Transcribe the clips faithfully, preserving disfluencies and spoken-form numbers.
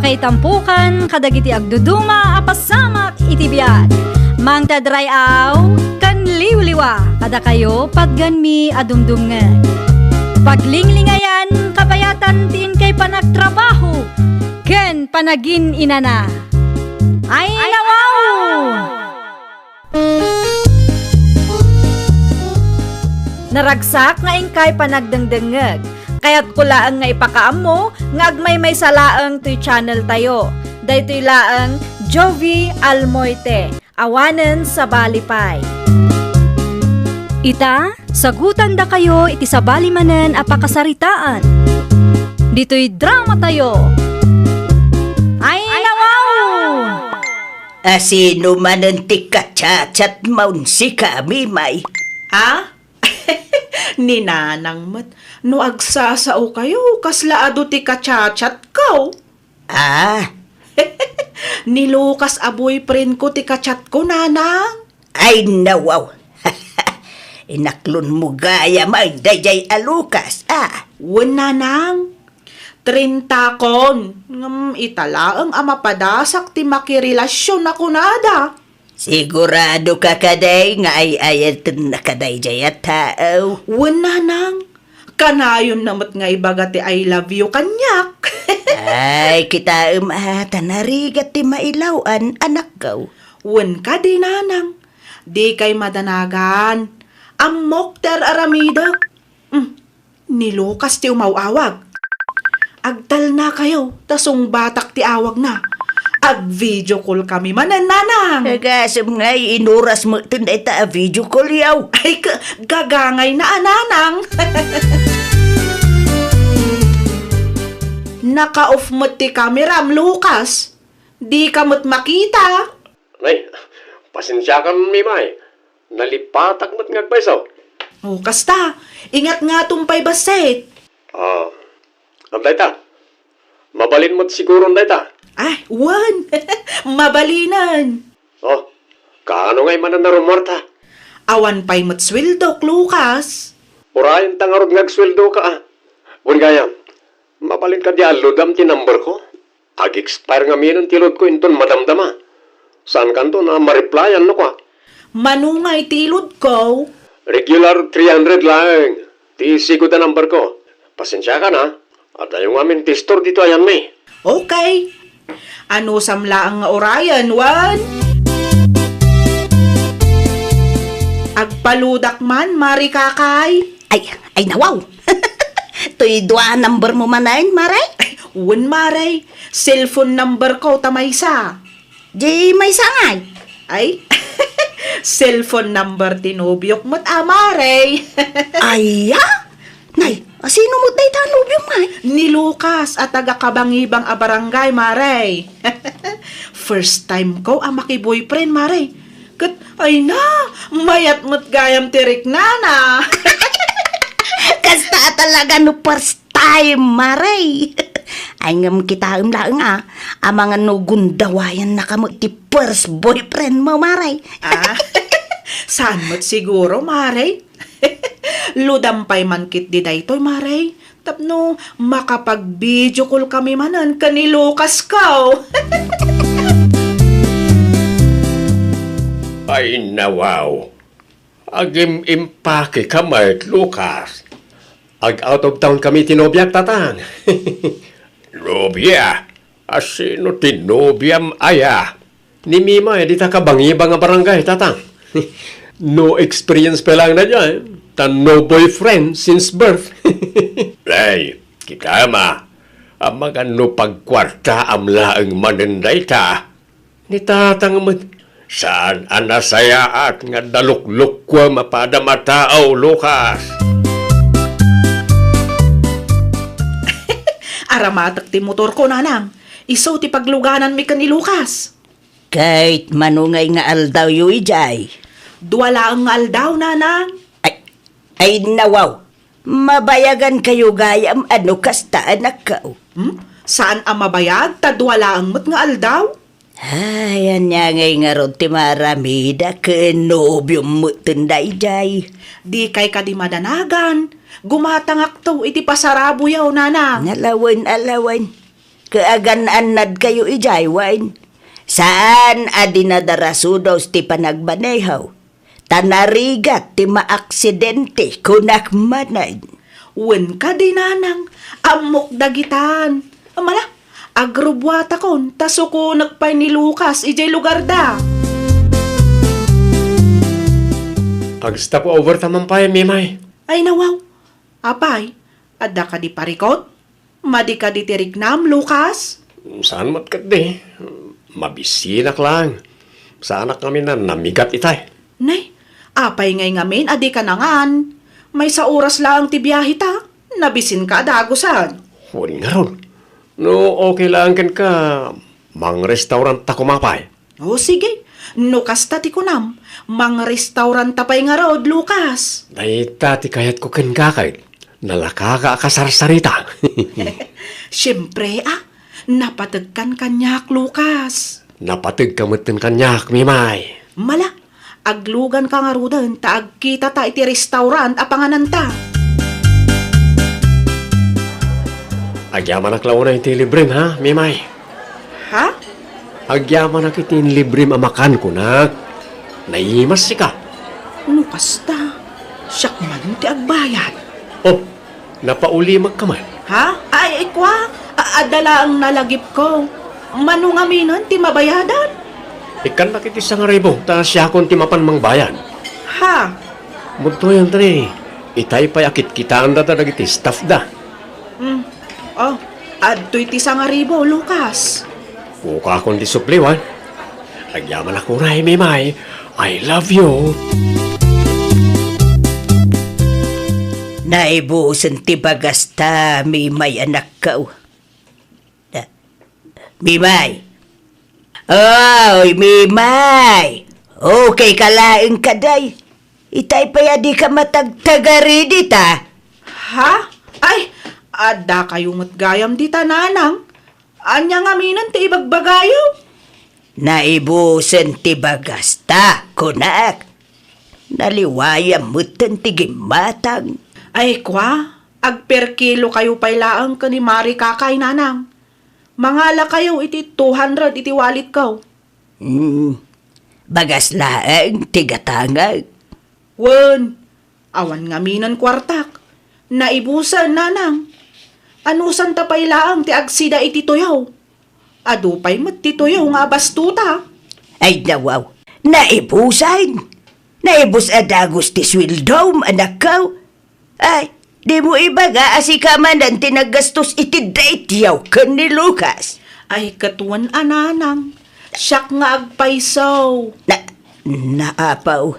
Itampukan kadagiti agduduma a pasamak iti biag. Mangted ray-aw ken liwliwa kadakayo patganmi a dumdumngeg. Paglinglingayan, kabayatan ti inkay panagtrabaho ken panagin-inana. Ay, nawaw! Naragsak nga inkay panagdengdengngeg. Kayatko laeng nga ipakaammo nga agmaymaysa laeng toy channel tayo. Daytoy laeng Jovie Almoite, awanen sabali pay. Ita, sagutandakayo iti sabali manen a pakasaritaan. Ditoy drama tayo. Ay, nawaw! Asino manen ti kachatchatmon, sika, Mimay? Ah? Ni Nanang met. No agsasao kayo, kasla adu ti kachatchatko. Ah? Ni Lucas a boyfriend ko ti kachatko, Nanang. Ay, nawaw. Inaklonmo gayam daydiay a Lucas, a? Wen, Nanang. Trintakon. Ngem ita laeng a mapadasak ti makirelasyon a kunada. Sigurado ka kadi nga ay-ayatenna kadaydiay a tao? Wen, Nanang. Kanayonna met nga ibaga ti "I love you" kaniak. Ay, kitaem a, ta narigat ti mailaw-an, anakko. Wen kadi, Nanang. Dikay madanagan. Ammok ti ar-aramidek. Hmm. Ni Lucas ti umaw-awag. Agtalnakayo, ta sungbatak ti awagna. Ag-video call kami manen, Nanang. Agasem nga inuras met dayta a video call yaw. Ay, ka-, gagangayna a, Nanang. Naka-off met ti kameram, Lucas. Dika met makita. Nay, pasensiakan, Mimay. Nalipatak met nga agpayso. O, kasta. Ingatngatom pay bassit. Ah, adda ita. Mabalin met siguron dayta. Ay, wen. Mabalinen. O, kaano ngay manen a rummuarta? Awan pay met sueldok, Lucas. Urayen ta ngarud nga agsueldoka, a. Wen gayam, mabalin kadi a ludam ti number ko? Ag-expire ngamin ti load ko inton madamdama. Saankanto a ma-replyan no kua. Mano ngay ti load ko? Regular three hundred laeng ti sigud a number ko. Pasensiakan, a. Adayo ngamin ti store ditoy ayanmi. Okay. Anusam laeng nga urayen, wen? Agpaludak man, Mare Kakay. Ay, ay, nawaw. Toy dua a number mo manen, Mare? Wen, Mare. Cellphone number ko ta maysa. Di maysa ngay? Ay, cellphone number ti nobiok met a, Mare. Aya? Nay, asino met dayta a nobiom ngay? Ni Lucas a taga Kabangibang a barangay, Mare. First time ko a maki-boyfriend, Mare. Ket, ay na, mayat met gayam ti riknana. Kasta talaga no first time, Mare. Ay, ngem kitaem laeng, a, amangan no gundawayannaka met ti first boyfriend mo, Mare. Ah, saan met siguro, Mare? Ludam pay man ketdi daytoy, Mare. Tapno makapag-video call kami manen ken ni Lucas ko. Ay, nawaw. Agim-impake ka met, Lucas. Ag-out of town kami ti nobiak, Tatang. Nobia? Asino ti nobiam aya? Ni Mimay dita Kabangibang a barangay, Tatang. No experience pa laeng daydiay, ta no boyfriend since birth. Ay, kitaem a, amangan no pagkuartaam laeng manen dayta. Ni Tatang met, saan a nasayaat nga adda luklukkuam a padam a tao, Lucas. Aramatek ti motorko, Nanang. Isu ti paglugananmi ken ni Lucas. Ket mano ngay nga aldawyo idiay? Dua laeng nga aldaw, Nanang. Ay, ay, nawaw. Mabayagankayo gayam a no kasta, anakko. Hmm? Saan a mabayag ta dua laeng met nga aldaw? Ay, ania ngay ngarud ti maaramidak ken nobiom metten daydiay? Dikay kadi madanagan. Gumatangakto iti pasaraboyo, Nanang. Alawen, alawen. Ket agan-annadkayo idiay wen? Saan a dinadarasodos ti panagmaneho, ta narigat ti maaksidente, kunak manen. Wen kadi, nanang, ammok dagitan. Mala, agrubbuatakon, ta sukonek pay ni Lucas idiay lugarda. Ag-stop over ta man pay, Mimay. Ay, nawaw. Apay, adda kadi parikut? Madi kadi ti riknam, Lucas? Saan met ketdi. Mabisinak laeng. Saanak ngamin a namigat itay. Nay, apay ngay ngamin a dika nangan? Maysa oras laeng ti biaheta. Nabisinka a dagusen. Wen ngarud. No okay laeng kenka, mangrestaurantta koma pay. O, sige. No kasta ti kunam, mangrestauranta pay ngarud, Lucas. Dayta ti kayatko kenka ket nalakaka a kasarsarita. Siempre, a. Napategkan kaniak, Lucas. Napategka metten kaniak, Mimay. Mala, agluganka ngaruden ta agkitata iti restaurant a pangananta. Agyamanak la unay iti librem, ha, Mimay? Ha? Agyamanak iti inlibrim a makan, kunak. Naimas sika. No kasta, siak man ti agbayad. Oh, napaulimek ka man. Ha? Ay, ay, kua, a-, adda laeng nalagipko. Mano ngaminen ti mabayadan? Ikkannak iti sangaribu, ta siakon ti mapan mangbayad. Ha? Mudtoyen ta ni, itay pay a kitkitaendata dagiti staff da. Hmm. Oh, adtoy ti sangaribu, Lucas. Bukakon ti supliwan. Agyamanak unay, Mimay. I love you. Naibusen ti bagasta, Mimay, anakko. Na-, Mimay. Oy, Mimay. Okay ka laeng kadi. Itay pay a dika matagtagari dita. Ha? Ay, adda kayo met gayam dita, nanang. Ania ngaminen ti ibagbagayo? Naibusen ti bagasta, kunak. Naliwayam metten ti gimmatang. Ay, kua, agperkilo kayo pay laeng ken ni Mari Kakay, nanang. Mangala kayo iti two hundred iti walletko. Hmm, bagas laeng ti gatangek. Wen, awan ngaminen kuartak. Naibusen, nanang. Anusanta pay laeng ti agsida iti tuyo? Adu pay met ti tuyo nga abastuta. Ay, nawaw. Naibusen. Naibus a dagus ti sueldom, anakko. Ay, dimo ibaga a sika manen ti naggastos iti daytoy ken ni Lucas. Ay, ket wen a, nanang, siak nga agpayso. Na, naapaw.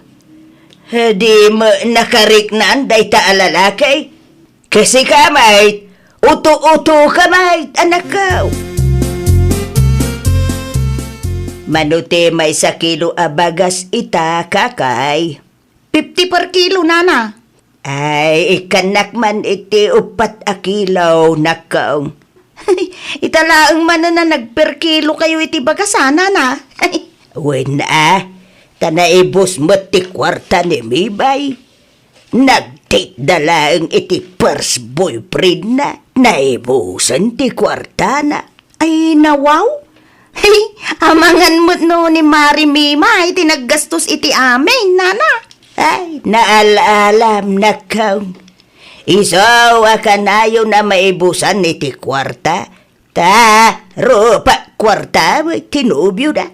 Dimo nakariknaan dayta a lalaki? Ket sika met, uto-uto ka met, anakko. Mano ti maysa kilo a bagas ita, Kakay? Fifty per kilo, nana. Ay, ikkannak man iti uppat a kilo, nakko. Ita laeng manen a nagper kilo kayo iti bagas, a, nana. Wen, a, ta naibus met ti kuarta ni Mimay. Nagdate-da laeng iti first boyfriend-na. Naibusen ti kuartana. Ay, nawaw? Hey, amangan met no ni Mari Mimay ti naggastos iti amin, nana. Ay, naal-alam, nakko. Isu a kanayon a maibusan iti kuarta, ta rupat kuarta ti nobioda.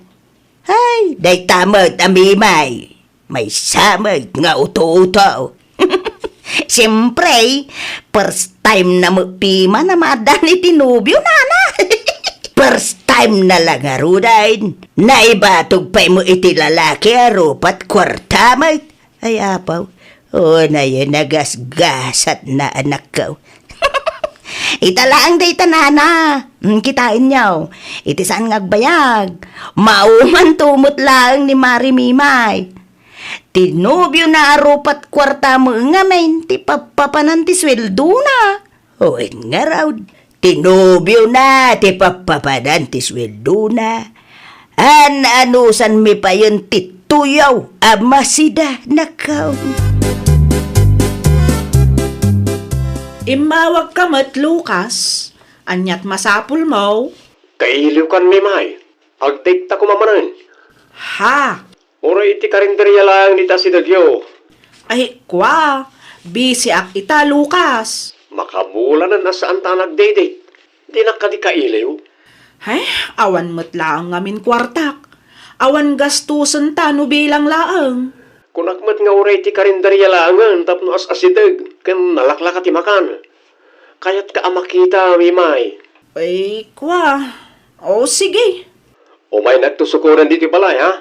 Ay, dayta met a Mimay. Maysa met nga uto-uto. Siempre, first time na met Mimay a maaddaan iti nobio, nana. First time na la ngaruden. Naibatog pay met iti lalaki a rupat kuarta met. Ay, apaw. O, nayen, nagasgasat na, anakko. Ita laeng dayta, nana. Mm, kitaenyo. Iti saan nga agbayag, maumanto met laeng ni Mari Mimay. Ti nobiona a rupat kuarta met ngamin ti pappapanan ti sueldona. Wen ngarud, ti nobiona ti pappapanan ti sueldona. An-anusanmi payen ti tuyaw a masida, nakko. Immawagka met, Lucas. Aniat masapulmo? Kailiwkan, Mimay. Agdate ta koma manen. Ha? Uray iti karinderia laeng dita asidegyo. Ay, kua, bisiak ita, Lucas. Makabulanen a saanta a nagdate. Dinak kadi kailiw. Ay, awan met laeng ngamin kuartak. Awan gastusen ta no bilang laeng. Kunak met nga uray ti karinderia laengen tapno as-asideg ken nalaklaka ti makan. Kayatka a makita, Mimay. Ay, kua. O, sige. Umaynak to sukoren ditoy balay, ha?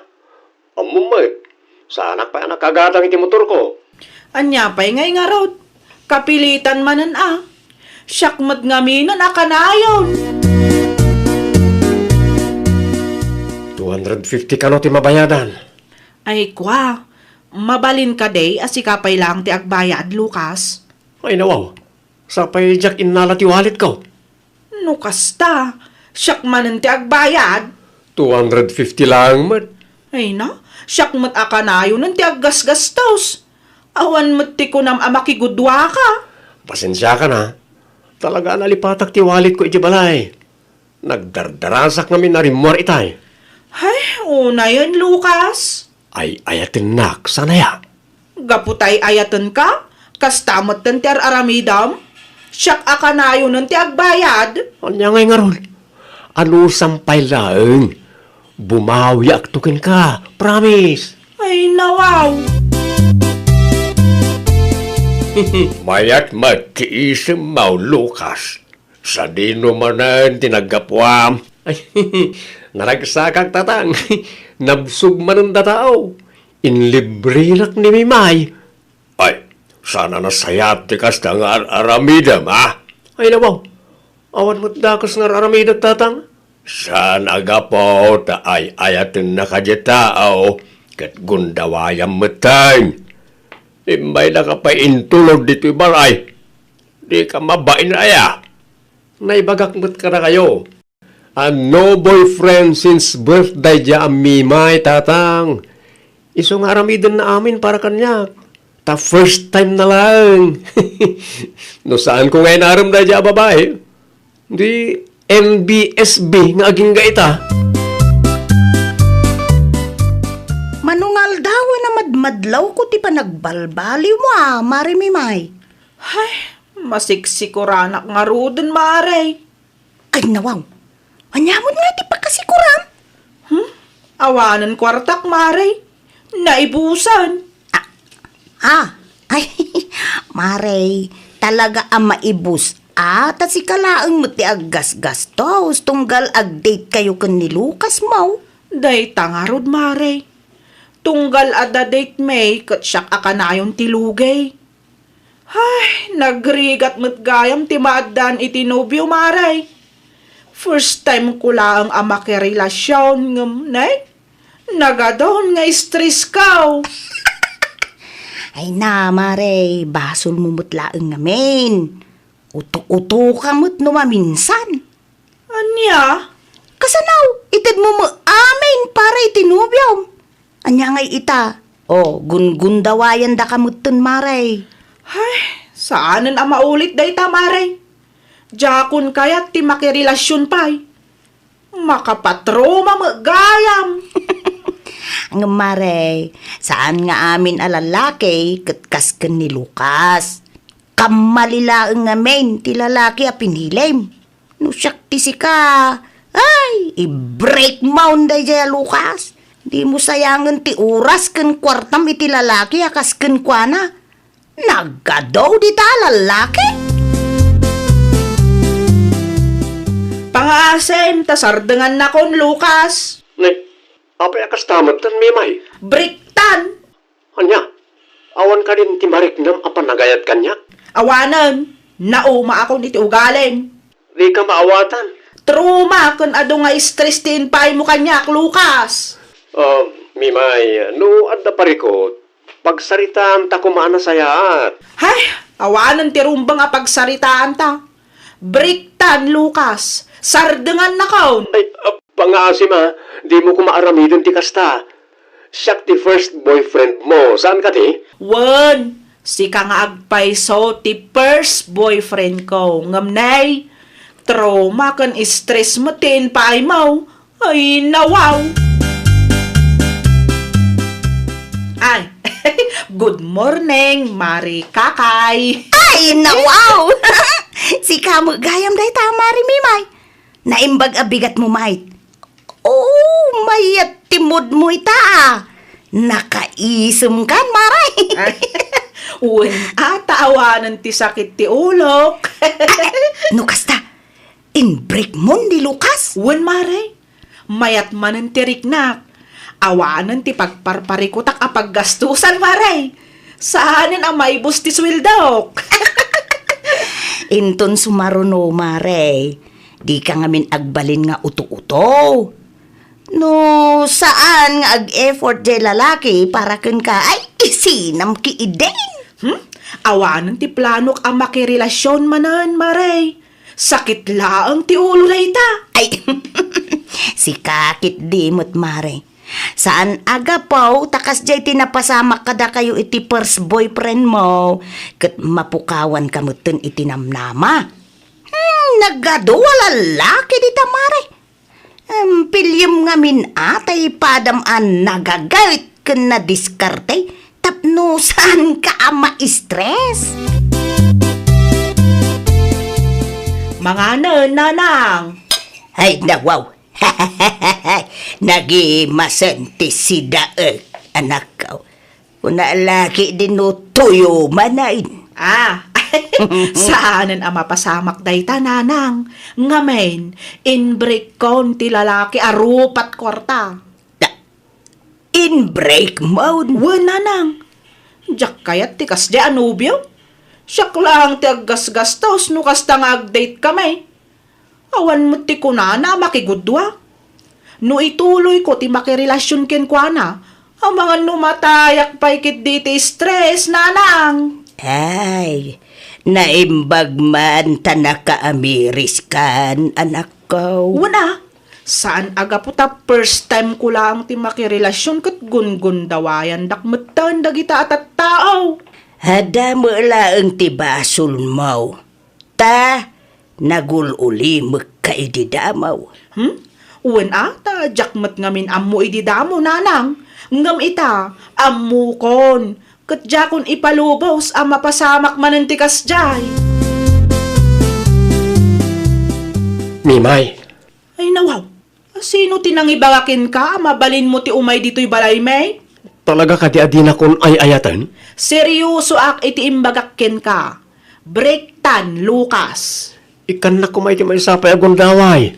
Ammom met, saanak pay a nakagatang iti motorko. Ania pay ngay ngarud? Kapilitan manen a. Siak met ngaminen a kanayon. Two hundred fifty kano ti mabayadan. Ay, kua, mabalin kadi a sika pay laeng ti agbayad, Lucas? Ay, nawaw. Sapay diak innala ti walletko. No kasta, siak manen ti agbayad. Two hundred fifty laeng met. Ay na, siak met a kanayonen ti aggasgastos. Awan met ti kunam a makigudua ka. Pasensiakan a. Talaga a nalipatak ti walletko iti balay. Nagdardarasak ngamin a rimmuar itay. Hay, unayen, Lucas. Ay-ayatennak, saan aya? Gapu ta ay-ayatenka, kasta metten ti ar-aramidem. Siak a kanayonen ti agbayad. Ania ngay ngarud? Anusam pay laeng. Bumawiakto kenka, promise. Ay, nawaw. Mayat met ti isemmo, Lucas. Sadino manen ti naggapuam? Ay, naragsakak, tatang. Nabsog manen dataw. Inlibrenak ni Mimay. Ay, saan a nasayaat ti kasta nga ar-aramidem, a? Ay, nawaw. Awan met dakes nga ar-aramidek, tatang. Saan a gapu ta ay-ayatennak a diay tao ket gundawayam metten. Immaydaka pay intulod ditoy balay. Dika mabain aya? Naibagak met kadakayo a no boyfriend since birth daydiay a Mimay, tatang. Isu nga aramidenna amin para kaniak. Ta first time na laeng. No saanko nga inarem daydiay a babai, di N B S B nga agingga ita. Mano nga aldawen a madmadlawko ti panagbalbaliwmo a, Mare Mimay. Hay, masiksikoranak ngaruden, Mare. Ay, nawaw. Ania met nga ti pakasikoram? Hmm? Awanen kuartak, Mare. Naibusan. Ah, ah. Ay, Mare, talaga a maibus a, ta sika laeng met ti aggasgastos tunggal agdate kayo ken ni Lucas mo. Dayta ngarud, Mare. Tunggal adda date mi ket siak a kanayon ti lugay. Ay, nagrigat met gayam ti maaddaan iti nobio, Mare. First time ko laeng a makirelasion ngem, nay, nagadon nga stress ko. Ay na, Mare, basolmo met laeng ngamin. Uto-uto ka met no maminsan. Ania? Kasano? Itedmo met amin para iti nobiom. Ania ngay ita? O, gunggundawayan daka metten, Mare. Ay, saanen a maulit dayta, Mare. Diakon kayat ti makirelasion pay. Makapatroma met gayam. Ngem, Mare, saan nga amin a lalaki ket kas ken ni Lucas. Kammali laeng ngamin ti lalaki a pinilim. No siak ti sika, ay, i-break mo daydiay a Lucas. Dimo sayangen ti oras ken kuartam iti lalaki a kas kenkuana. Nagadu dita a lalaki. Pangaasim ta sardengannakon, Lucas. Ne, apay a kasta metten, Mimay? Breaktan. Ania? Awan kadin ti mariknam a panagayat kaniak? Awanen, naumaakon iti ugalim. Dika maawatan. Trauma ken adu nga stress ti impaymo kaniak, Lucas. Ah, Mimay, no adda parikut, pagsaritaanta koma a nasayaat. Hay, awanen ti rumbeng a pagsaritaanta. Breaktan, Lucas. Sardengannakon. Ay, ah, pangaasim a, dimo koma aramiden ti kasta. Siak ti first boyfriend mo, saan kadi? Wen, sika nga agpayso ti first boyfriend ko. Ngem nay, Trauma ken stress met ti impaaymo. Ay, nawaw! Ay, good morning, Mari Kakay! Ay, nawaw! Sika met gayam dayta, Mari Mimay. Naimbag a bigatmo, Mari. Oh, mayat ti moodmo ita, ah. Nakaisemkan, Mari. Ay, wen, ata awanen ti sakit ti ulok. Ah, eh, no kasta, inbreakmon ni Lucas? Wen, Mari. Mayat manen ti riknak. Awanen ti pagparparikutak a paggastusan, Mari. Saanen a maibus ti sueldok. Inton sumaruno, Mari, dika ngamin agbalin nga uto-uto. No saan nga ag-effort jay lalaki para kenka, ay, isinam ki idin. Hmm? Awanen ti planok a makirelasion manen, Mari. Sakit laeng ti ulo dayta. Ay, sika ketdi met, Mari. Saan a gapu ta kasdiay ti napasamak kadakayo iti first boyfriendmo, ket mapukawanka metten iti namnama. Hmm, nagadu a lalaki dita, Mari. Em, piliem ngamin a tay padam a nagaget ken nadiskarte tapno saanka a ma-stress. Manganen, Nanang. Ay, nawaw. Nagimasen ti sidaek, anakko. Kuna laki din no tuyo manen. Ah, saanen a mapasamak dayta, Nanang. Ngamin, inbreakkon ti lalaki a rupat kuarta. Ta, inbreakmon? Wen, Nanang. Diak kayat ti kasdiay a nobio. Siak laeng ti aggasgastos no kasta nga agdate kami. Awan met ti kunana a makigudua. No ituloyko ti makirelasion kenkuana, amangan no matayak pay ketdi iti stress, Nanang. Ay, naimbag man ta nakaamiriskan, anakko. Wen a, saan a gapu ta first time ko laeng ti makirelasion ket gungundawayandak metten dagita a tattao. Adda met laeng ti basolmo. Ta nagul-ulimekka idi damo. Hmm? Wen a, ta diak met ngamin ammo idi damo, Nanang. Ngem ita, ammokon. Ket diakon ipalubos a mapasamak manen ti kasdiay. Mimay. Ay, nawaw. Sino ti nangibaga kenka a mabalinmo ti umay ditoy balaymi? Talaga kadi a dinakon ay-ayaten? Seriosoak iti imbagak kenka. Breaktan, Lucas. Ikkannak koma iti maysa pay a gundaway.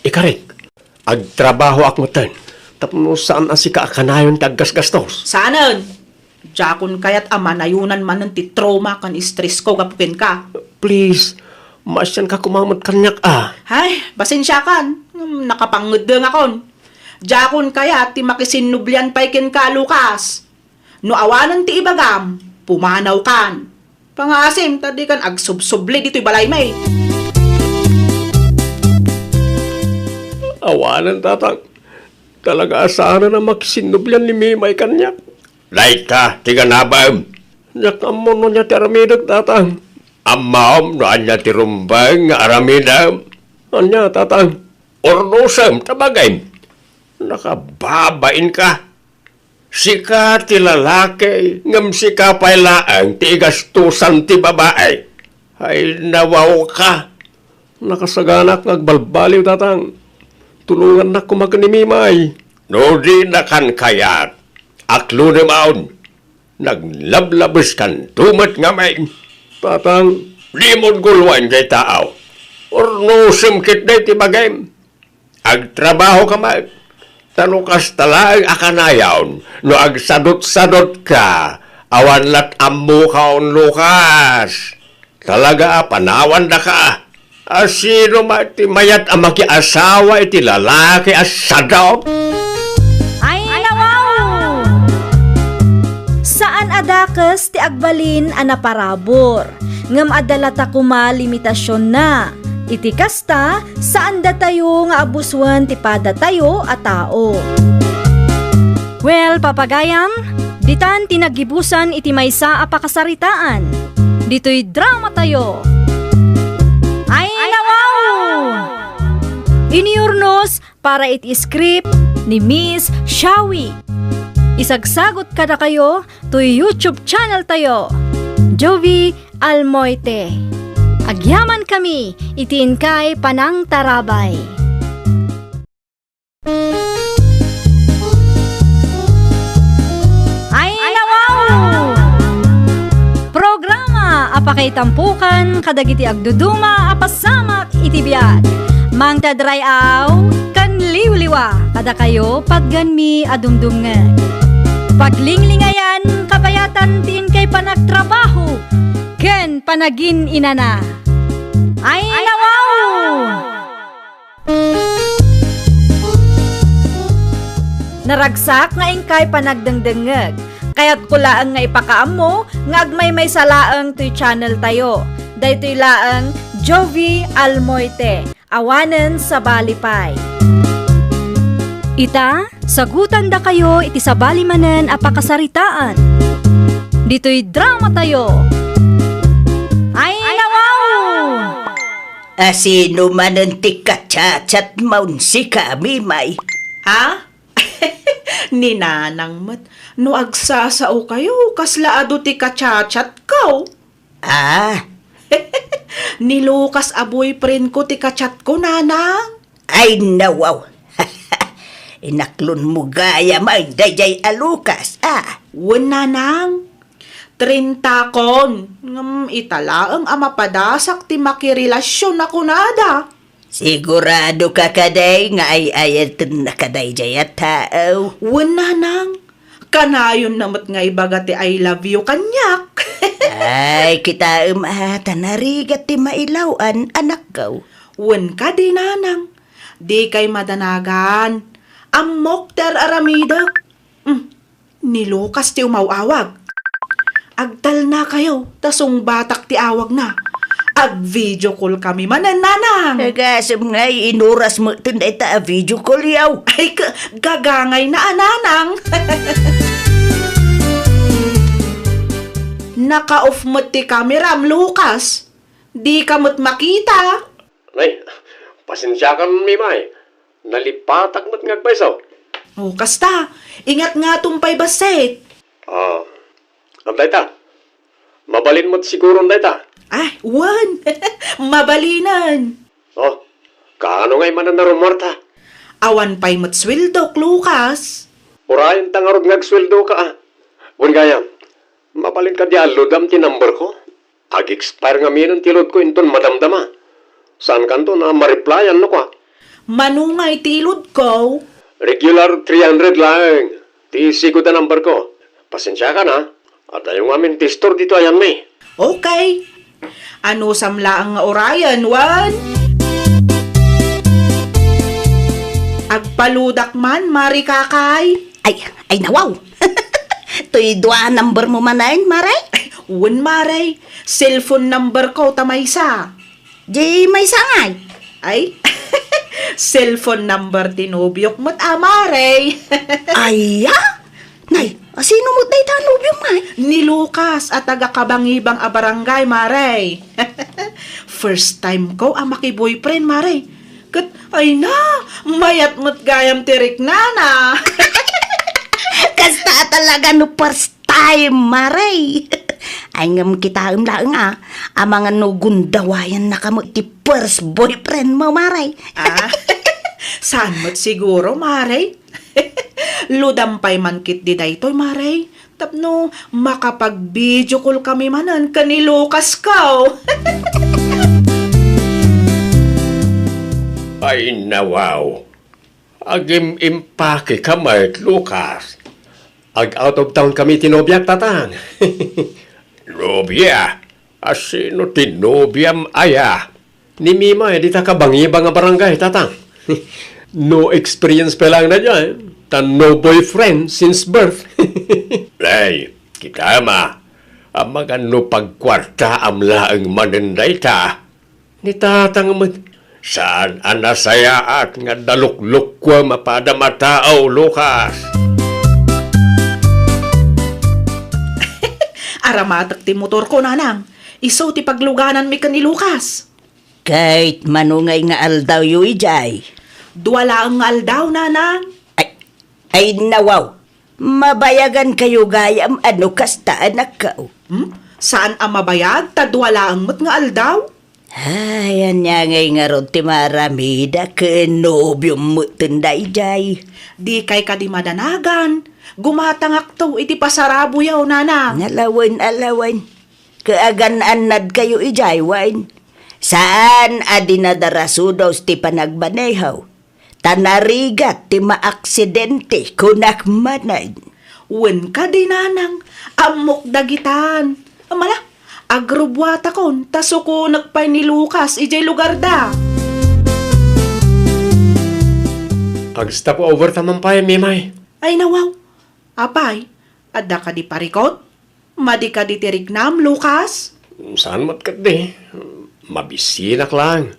Ikarik, agtrabahoak metten tapno saan a sika a kanayon ti aggasgastos. Saanen? Diakon kayat a manayonan manen ti trauma ken stressko gapu kenka. Please, maasianka koma met kaniak a. Ay, pasensiakan. Hmm, nakapangeddengakon. Diakon kayat ti makisinnublian pay kenka, Lucas. No awanen ti ibagam, pumanawkan. Pangaasim ta dikan agsubsubli ditoy balaymi. Awanen, Tatang. Talaga a saanen a makisinnublian ni Mimay kaniak. Dayta ti ganabem. Diak ammo no ania ti aramidek, Tatang. Ammom no ania ti rumbeng nga aramidem. Ania, Tatang? Urnosem ta bagim. Nakababainka. Sika ti lalaki, ngem sika pay laeng ti igastosan ti babai. Ay, nawawka. Nakasaganak nga agbalbaliw, Tatang. Tulongannak koma ken ni Mimay. No dinakan kayat, aklodem aon. Naglablabeskanto met ngamin. Tatang. Dimon guluaen jay taaw. Urnosem ketdi ti bagim. Agtrabahoka met. Ta no kasta laeng a kanayon, no agsadutsadutka, awan lat ammoka, Lucas. Talaga a panawandaka. A sino met ti mayat a makiasawa iti lalaki a sadot? Ay, nawaw! Saan a dakes ti agbalin a naparabur, ngem adda lata koma limitasionna. Iti kasta, saandatayo nga abusoen ti padatayo a tao. Well, papagayam, ditan ti naggibusan iti maysa a pakasaritaan. Ditoy dramatayo. Ay, nawaw! Inurnos para iti script ni Miss Shawi. Isagsagut kadakayo toy YouTube channel tayo, Jovie Almoite. Agyamankami iti inkay panangtarabay. Ay, nawaw! Programa a pakaitampukan kadagiti agduduma a pasamak iti biag. Mangted ray-aw ken liwliwa kadakayo patgenmi a dumdumngeg. Paglinglingayan kabayatan ti inkay panagtrabaho ken panagin-inana. Ay, nawaw! Naragsak nga inkay panagdengdengngeg. Kayatko laeng nga ipakaammo nga agmaymaysa laeng toy channel tayo. Daytoy laeng Jovie Almoite, awanen sabali pay. Ita, sagutandakayo iti sabali manen a pakasaritaan. Ditoy drama tayo. Ay, nawaw! A sino manen ti kachatchatmo, sika, Mimay? Ha? Ni Nanang met. No agsasaokayo, kasla adu ti kachatchatko. Ah? Ni Lucas a boyfriendko ti kachatko, Nanang. Ay, nawaw. Inaklonmo gayam daydiay a Lucas, a? Wen, Nanang. Trintakon. Ngem ita laeng a mapadasak ti makirelasyon a kunada. Siguradoka kadi nga ay-ayatenna kadaydiay a tao? Wen, Nanang. Kanayonna met nga ibaga ti "I love you" kaniak. Ay, kitaem a, ta narigat ti mailaw-an, anakko. Wen kadi, Nanang. Dikay madanagan. Ammok ti ar-aramidek. Mm. Ni Lucas ti umaw-awag. Agtalnakayo, ta sungbatak ti awagna. Ag-video call kami manen, Nanang. Agasem ngay, inuras metten dayta a video call, yaw. Ay, ka-, gagangayna a, Nanang. Naka-off met ti kameram, Lucas. Dika met makita. Nay, pasensiakan, Mimay. Nalipatak met nga agpayso. O, kasta. Ingat nga tumpay bassit. Ah, dayta. Mabalin met siguron dayta. Ah, wen. Mabalinen. O, kaano ngay manen a rummuarta? Awan pay met sueldok, Lucas. Urayen ta ngarud nga agsueldoka, a. Wen gayam, mabalin kadi a ludam ti numberko? Ag-expire ngamin ti loadko inton madamdama. Saankanto a ma-replyan no kua. Mano ngay ti loadko? Regular three hundred laeng ti sigud a numberko. Pasensiakan, a. Adayo ngamin ti store ditoy ayanmi. Okay. Anusam laeng nga urayen, wen? Agpaludak man, Mare Kakay. Ay, ay, nawaw. Toy dua a numbermo manen, Mare? Wen, Mare. Cellphone numberko ta maysa. Di maysa ngay? Ay, cellphone number ti nobiok met a, Mare. Ay, a? Nay, a sino met dayta a nobiom, Mare? Ni Lucas a taga Kabangibang a barangay, Mare. First time ko a maki-boyfriend, Mare. Ket, ay na, mayat met gayam ti riknana. Kasta talaga no first time, Mare. Ay, ngem kitaem laeng, a, amangan no gundawayannaka met ti first boyfriendmo, Mare. Ah, saan met siguro, Mare? Ludam pay man ketdi daytoy, Mare, tapno makapag-video call kami manen ken ni Lucas ko. Ay, nawaw. Agim-impake ka met, Lucas. Ag-out of town kami ti nobiak, Tatang. Nobia? A sino ti nobiam aya? Ni Mimay dita Kabangibang a barangay, Tatang. No experience pa lang na dyan, ta no boyfriend since birth. Ay, kitaem, a, amangan no pagkuartaam laeng manen dayta. Ni Tatang met, saan a nasayaat nga daluklukkuem a padam a tao, Lucas. Aramatek ti motorko, Nanang. Isu ti paglugananmi ken ni Lucas. Ket mano ngay nga aldawyo idiay? Dua laeng nga aldaw, nanang. Ay, ay, nawaw. Mabayagan kayo gayam a no kasta, anakko. Hmm? Saan a mabayag ta dua laeng met nga aldaw? Ay, ania ngay ngarud ti maaramida ken nobiom metten daydiay? Dikay kadi madanagan. Gumatangakto iti pasaraboyo, nanang. Alawen, alawen. Kaagan-annad kayo idiay wen? Saan a dinadarasodos ti panagmaneho? Ta narigat ti maaksidente, kunak manen. Wen kadi, nanang, ammok dagitan. Mala, agrubbuatakon, ta sukonek pay ni Lucas idiay lugarda. Ag-stop over ta man pay, Mimay. Ay, nawaw. Apay, adda kadi parikut? Madi kadi ti riknam, Lucas? Saan met ketdi. Mabisinak laeng.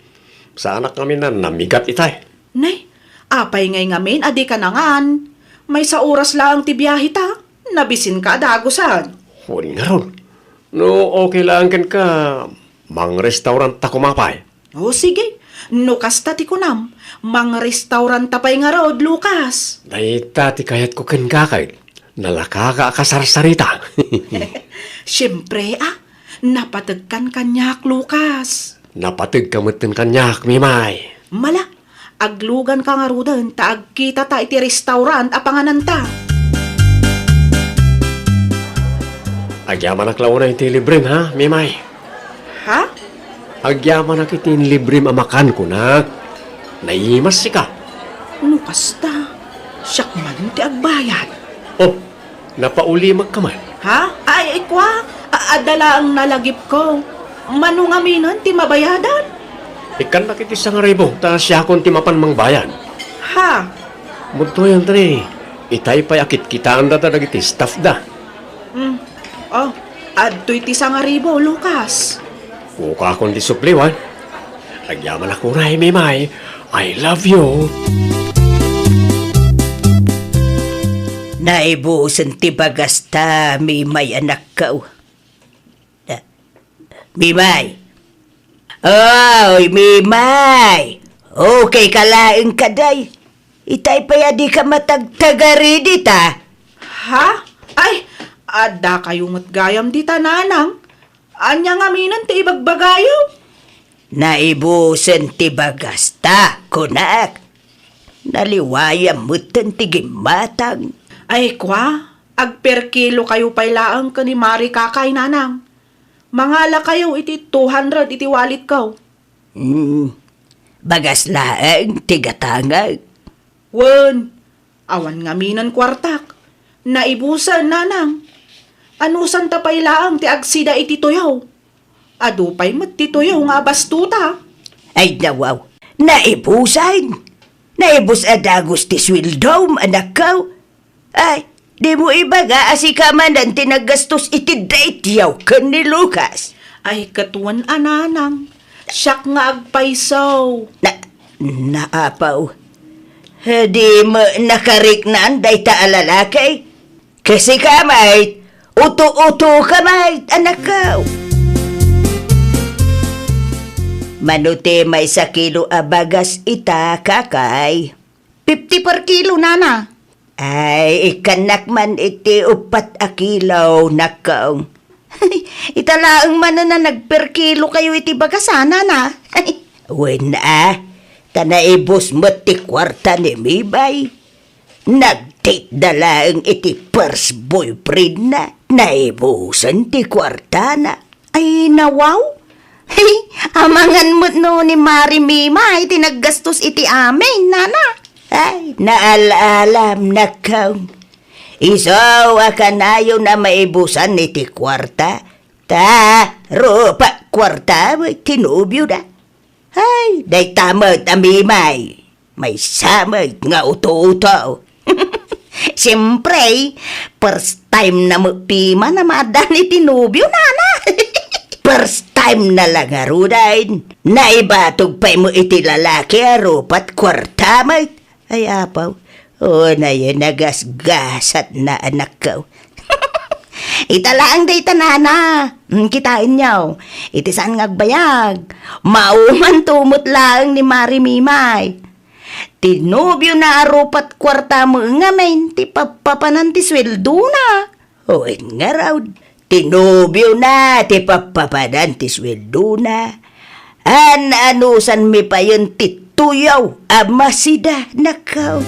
Saanak ngamin a namigat itay. Nay, apay ngay ngamin a dika nangan? Maysa oras laeng ti biaheta. Nabisinka a dagusen. Wen ngarud. No okay laeng kenka, mangrestaurantta koma pay. O, sige. No kasta ti kunam, mangrestauranta pay ngarud, Lucas. Dayta ti kayatko kenka, ket nalakaka a kasarsarita. Siempre, a. Napategkan kaniak, Lucas. Napategka metten kaniak, Mimay. Mala, agluganka ngaruden ta agkitata iti restaurant a pangananta. Agyamanak la unay iti librem, ha, Mimay? Ha? Agyamanak iti inlibrem a makan, kunak. Naimas sika. No kasta, siak man ti agbayad. Oh, napaulimek ka man? Ha? Ay, ay, kua, a-, adda laeng nalagipko. Mano ngaminen ti mabayadan? Ikkannak iti sangaribu, ta siakon ti mapan mangbayad. Ha? Mudtoyan ta ni, itay pay a kitkitaendata dagiti staff da. Mm. Oh, adtoy ti sangaribu, Lucas. Kukakon ti supliwan. Agyamanak unay, Mimay. I love you. Naibusen ti bagasta, Mimay, anakko. Mimay. Oy, Mimay! Okay ka laeng kadi? Itay pay a dika matagtagari dita? Ha? Ay, adda kayo met gayam dita, nanang. Ania ngaminen ti ibagbagayo? Naibusen ti bagasta, kunak. Naliwayam metten ti gimmatang. Ay, kua, agperkilo kayo pay laeng ken ni Mari Kakay, nanang. Mangala kayo iti two hundred iti walletko. Hmm, bagas laeng ti gatangek. Wen, awan ngaminen kuartak. Naibusen, nanang. Anusanta pay laeng ti agsida iti tuyo? Adu pay met ti tuyo nga abastuta. Ay, nawaw. Naibusen. Naibus a dagus ti sueldom, anakko. Ay, dimo ibaga a sika manen ti naggastos iti daytoy ken ni Lucas? Ay, ket wen a, nanang, siak nga agpayso. Na, naapaw. Dimo nakariknaan dayta a lalaki? Ket sika met, uto-uto ka met, anakko. Mano ti maysa kilo a bagas ita, Kakay? Fifty per kilo, nana. Ay, ikkannak man iti uppat a kilo, nakko. Ita laeng manen a nagper kilo kayo iti bagas, a, nana. Wen, a, ta naibus met ti kuarta ni Mimay. Nag-date da laeng iti first boyfriend na. Naibusen ti kuartana. Ay, nawaw? Hey, amangan met no ni Mari Mimay ti naggastos iti amin, nana. Ay, naal-alam, nakko. Isu a kanayon a maibusan iti kuarta. Ta, rupa kuarta, ti nobio da. Ay, dayta met a Mimay. Maysa met nga uto-uto. Siempre, first time na met Mimay a maaddaan iti nobio, nana. First time na la ngaruden. Naibatog pay met iti lalaki a rupat kuarta met. Ay, apaw. O, nayen, nagasgasat na, anakko. Ita laeng dayta, nana. Mm, kitaenyo. Iti saan nga agbayag. Maumanto met laeng ni Mari Mimay. Ti nobiona a rupat kuarta met ngamin ti pappapanan ti sueldona. Wen ngarud, ti nobiona ti pappapanan ti sueldona. An-anusanmi payen ti tuyaw a masidanakaw.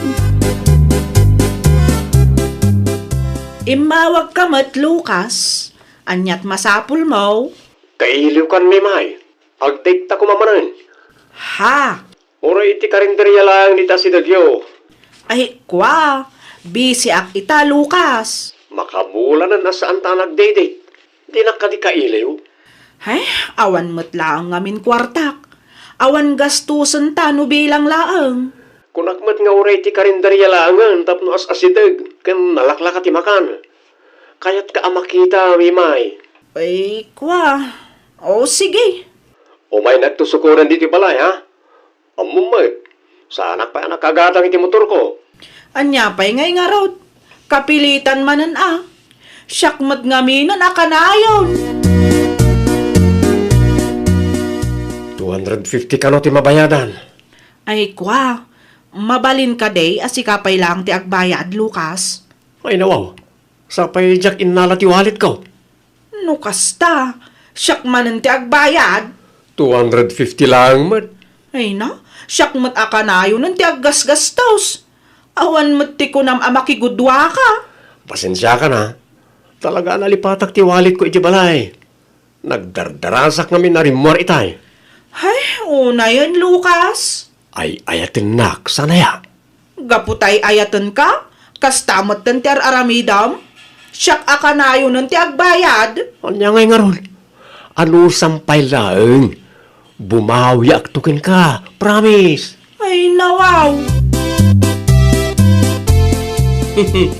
Immawagka met, Lucas. Aniat masapulmo? Kailiwkan, Mimay. Agdate ta koma manen. Ha? Uray iti karinderia laeng dita asidegyo. Ay, kua, bisiak ita, Lucas. Makabulanen a saanta a nagdate. Dinak kadi kailiw. Ay, awan met laeng ngamin kuartak. Awan gastusen ta no bilang laeng. Kunak met nga uray iti karinderia laengen tapno as-asideg ken nalaklaka ti makan. Kayatka a makita, Mimay. Ay, kua. O, sige. Umaynak to sukoren ditoy balay, ha? Ammom met, saanak pay a nakagatang iti motorko. Ania pay ngay ngarud? Kapilitan manen a. Siak met ngaminen a kanayon. Two hundred fifty kano ti mabayadan. Ay, kua, mabalin kadi a sika pay laeng ti agbayad, Lucas? Ay, nawaw. Sapay diak innala ti walletko. No kasta, siak manen ti agbayad. Two hundred fifty laeng met. Ay na, siak met a kanayonen ti aggasgastos. Awan met ti kunam a makigudua ka. Pasensiakan a. Talaga a nalipatak ti walletko iti balay. Nagdardarasak ngamin a rimmuar itay. Hay, unayen, Lucas. Ay-ayatennak, saan aya? Gapu ta ay-ayatenka, kasta metten ti ar-aramidem. Siak a kanayonen ti agbayad. Ania ngay ngarud? Anusam pay laeng. Bumawiakto kenka, promise. Ay, nawaw.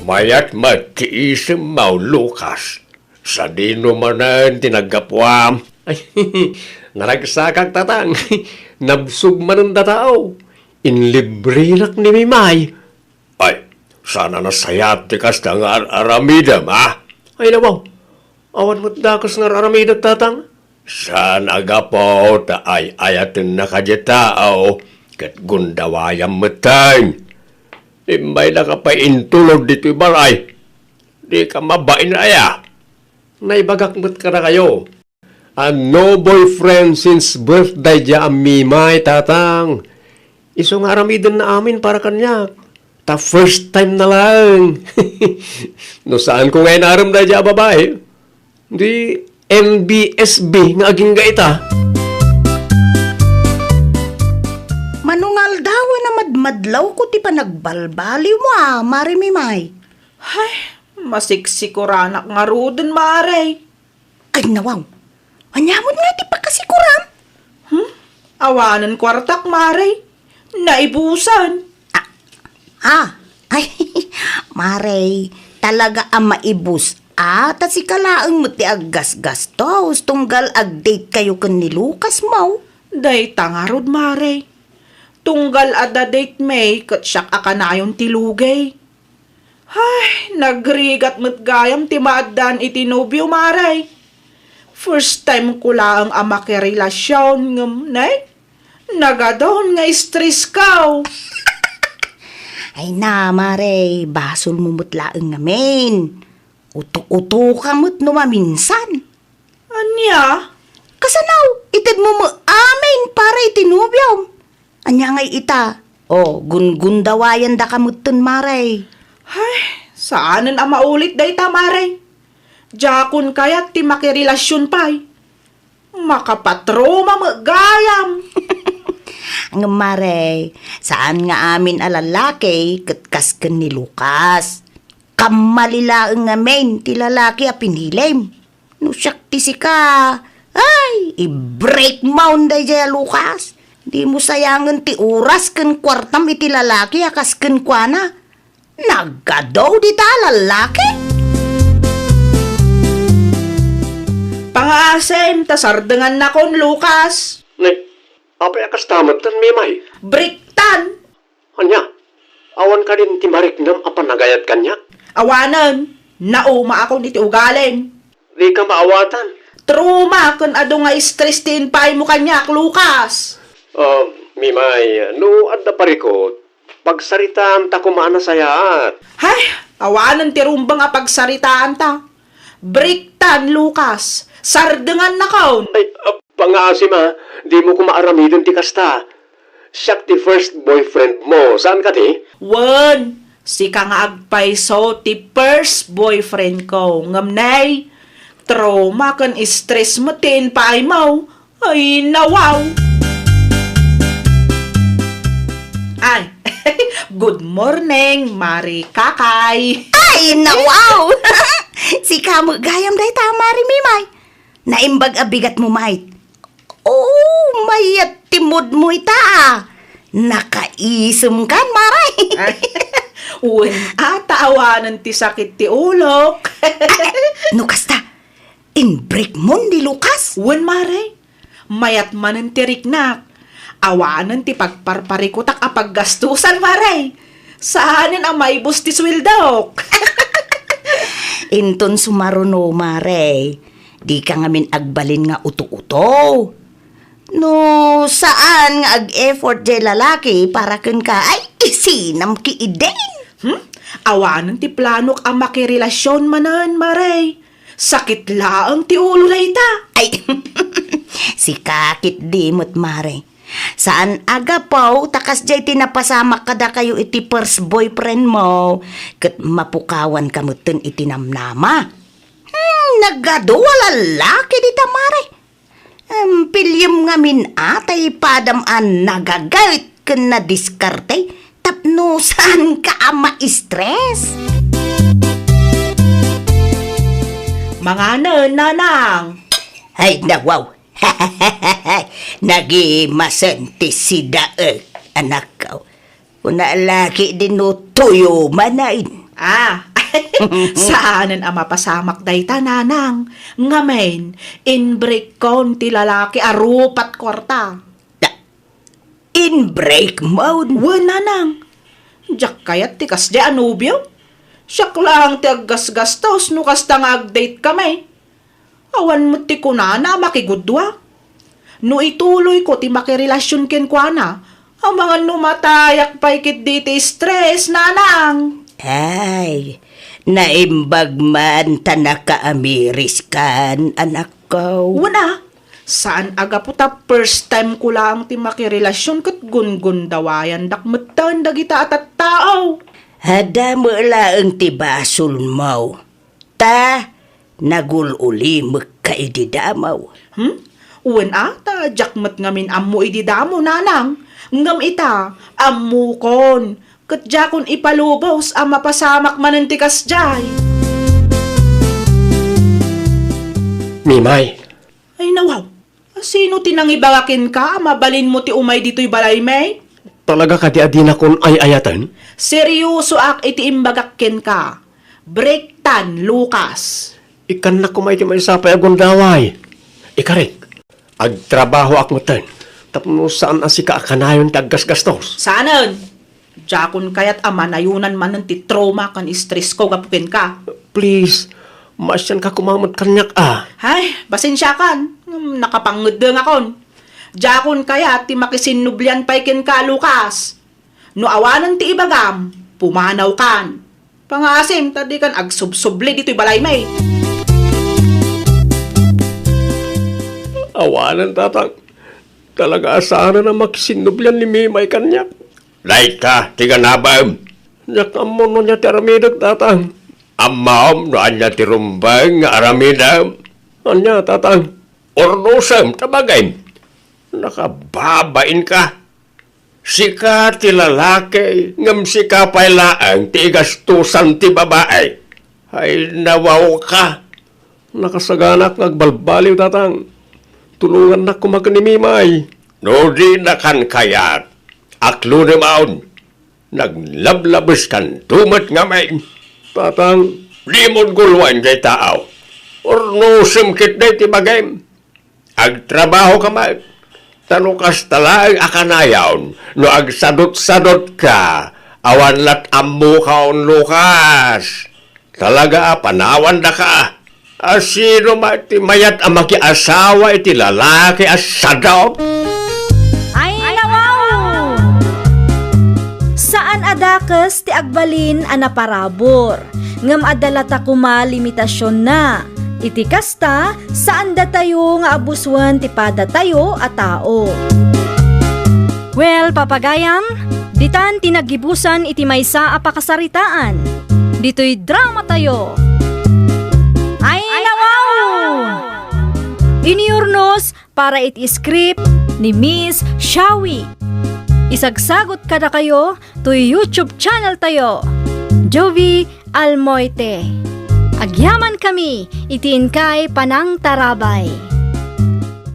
Mayat met ti isemmo, Lucas. Sadino manen ti naggapuam? Ay, naragsakak, tatang. Nabsog manen dataw. Inlibrerak ni Mimay. Ay, saan a nasayaat ti kasta nga ar-aramidem, a? Ay, nawaw. Awan met dakes nga ar-aramidek, tatang. Saan a gapu ta ay-ayatennak a diay tao ket gundawayam metten. Immaydaka pay intulod ditoy balay. Dika mabain aya? Naibagak met kadakayo a no boyfriend since birth daydiay a Mimay, tatang. Isu nga aramidenna amin para kaniak. Ta first time na laeng. No saanko nga inarem daydiay a babai, di N B S B nga agingga ita. Mano nga aldawen a madmadlawko ti panagbalbaliwmo a, Mare Mimay. Ay, masiksikoranak ngaruden, Mare. Ay, nawaw. Ania met nga ti pakasikoram? Hmm? Awanen kuartak, Mare. Naibusan. Ah, ah. Ay, Mare, talaga a maibus. Ah, ta sika laeng met ti aggasgastos tunggal agdate kayo ken ni Lucas mo. Dayta ngarud, Mare. Tunggal a da-date mi ket siak a kanayon ti lugay. Ay, nagrigat met gayam ti maaddaan iti nobio, Mare. First time ko laeng a makirelasion ngem, nay, nagadon nga stress ko. Ay na, Mare, basolmo met laeng ngamin. Uto-uto ka met no maminsan. Ania? Kasano? Itedmo met amin para iti nobiom. Ania ngay ita? O, gungundawayandaka metten, Mare. Ay, saanen a maulit dayta, Mare. Diakon kayat ti makirelasion pay. Makapatroma met gayam. Ngem, Mare, saan nga amin a lalaki ket kas ken ni Lucas. Kammali laeng ngamin ti lalaki a pinilim. No siak ti sika, ay, i-break mo daydiay a Lucas. Dimo sayangen ti oras ken kuartam iti lalaki a kas kenkuana. Nagadu dita a lalaki. Pangaasim ta sardengannakon, Lucas. Ne, apay a kasta metten, Mimay? Breaktan. Ania? Awan kadin ti mariknam a panagayat kaniak? Awanen, naumaakon iti ugalim. Dika maawatan. Trauma ken adu nga stress ti impaymo kaniak, Lucas. Ah, Mimay, no adda parikut, Pagsaritaanta koma a nasayaat. Hay, awanen ti rumbeng a pagsaritaanta. Breaktan, Lucas. Sardengannakon. Ay, ah, pangaasim a, dimo koma aramiden ti kasta. Siak ti first boyfriend mo, saan kadi? Wen, sika nga agpayso ti first boyfriend ko. Ngem nay, trauma ken stress met ti impaaymo. Ay, nawaw! Ay, good morning, Mari Kakay! Ay, nawaw! Sika met gayam dayta, Mari Mimay. Naimbag a bigatmo met. Oh, mayat ti moodmo ita, ah. Nakaisemkan, Mari. Ay, wen, ata awanen ti sakit ti ulok. Ay, no kasta, inbreakmon ni Lucas? Wen, Mari. Mayat manen ti riknak. Awanen ti pagparparikutak a paggastusan, Mari. Saanen a maibus ti sueldok. Inton sumaruno, Mari, dika ngamin agbalin nga uto-uto. No saan nga ag-effort jay lalaki para kenka, ay, isinam ki idin. Hmm? Awanen ti planok a makirelasion manen, Mari. Sakit laeng ti ulo dayta. Ay, sika ketdi met, Mari. Saan a gapu ta kasdiay ti napasamak kadakayo iti first boyfriend mo, ket mapukawanka metten iti namnama. Hmm, nagadu a lalaki dita, Mari. Em, piliem ngamin a tay padam a nagagayt ken nadiskarte tapno saanka a ma-stress. Manganen, Nanang. Ay, nawaw. Nagimasen ti sidaek, anakko. Kuna laki din no tuyo manen. Ah, saanen a mapasamak dayta, Nanang. Ngamin, inbreakkon ti lalaki a rupat kuarta. Ta, inbreakmon? Wen, Nanang. Diak kayat ti kasdiay a nobio. Siak laeng ti aggasgastos no kasta nga agdate kami. Awan met ti kunana a makigudua. No ituloyko ti makirelasion kenkuana, amangan no matayak pay ketdi ti stress, Nanang. Ay, naimbag man ta nakaamiriskan, anakko. Wen a, saan a gapu ta first time ko laeng ti makirelasion ket gungundawayandak metten dagita a tattao. Adda met laeng ti basolmo. Ta, nagul-ulimekka idi damo. Hmm? Wen a, ta diak met ngamin ammo idi damo, Nanang. Ngem ita, ammokon. Ket diakon ipalubos a mapasamak manen ti kasdiay. Mimay. Ay, nawaw. Sino ti nangibaga kenka a mabalinmo ti umay ditoy balaymi? Talaga kadi a dinakon ay-ayaten? Seriosoak iti imbagak kenka. Breaktan, Lucas. Ikkannak koma iti maysa pay a gundaway. Ikarik, agtrabahoak metten tapno saan a sika a kanayon ti aggasgastos. Saanen? Diakon kayat a manayonan manen ti trauma ken stressko gapu kenka. Please, maasianka koma met kaniak a. Ay, pasensiakan. Ngem nakapangeddengakon. Diakon kayat ti makisinnublian pay kenka, Lucas. No awanen ti ibagam, pumanawkan. Pangaasim ta dikan agsubsubli ditoy balaymi. Awanen, Tatang. Talaga a saanen a makisinnublian ni Mimay kaniak. Dayta ti ganabem. Diak ammo no ania ti aramidek, Tatang. Ammom no ania ti rumbeng nga aramidem. Ania, Tatang? Urnosem ta bagim. Nakababainka. Sika ti lalaki, ngem sika pay laeng ti igastosan ti babai. Ay, nawawka. Nakasaganak nga agbalbaliw, Tatang. Tulongannak koma ken ni Mimay. No dinakan kayat, aklonemaon. Naglablabeskanto met ngamin. Tatang. Dimon guluaen dayta a. Urnosem ketdi ti bagim. Agtrabahoka met. Ta no kasta laeng a kanayon, no agsadutsadutka, awan lat ammoka, Lucas. Talaga a panawandaka. A sino met ti mayat a makiasawa iti lalaki a sadot? Ay, nawaw! Saan Dakes ti agbalin a naparabur, ngem adda latta koma limitasionna. Iti kasta, saandatayo nga abusoen ti padatayo a tao. Well, papagayam, ditan ti naggibusan iti maysa a pakasaritaan. Ditoy dramatayo. Ay, nawaw! Inurnos para iti script ni Miss Shawi. Isagsagot kadakayo toy YouTube channel tayo, Jovie Almoite. Agyaman kami iti inkay panangtarabay.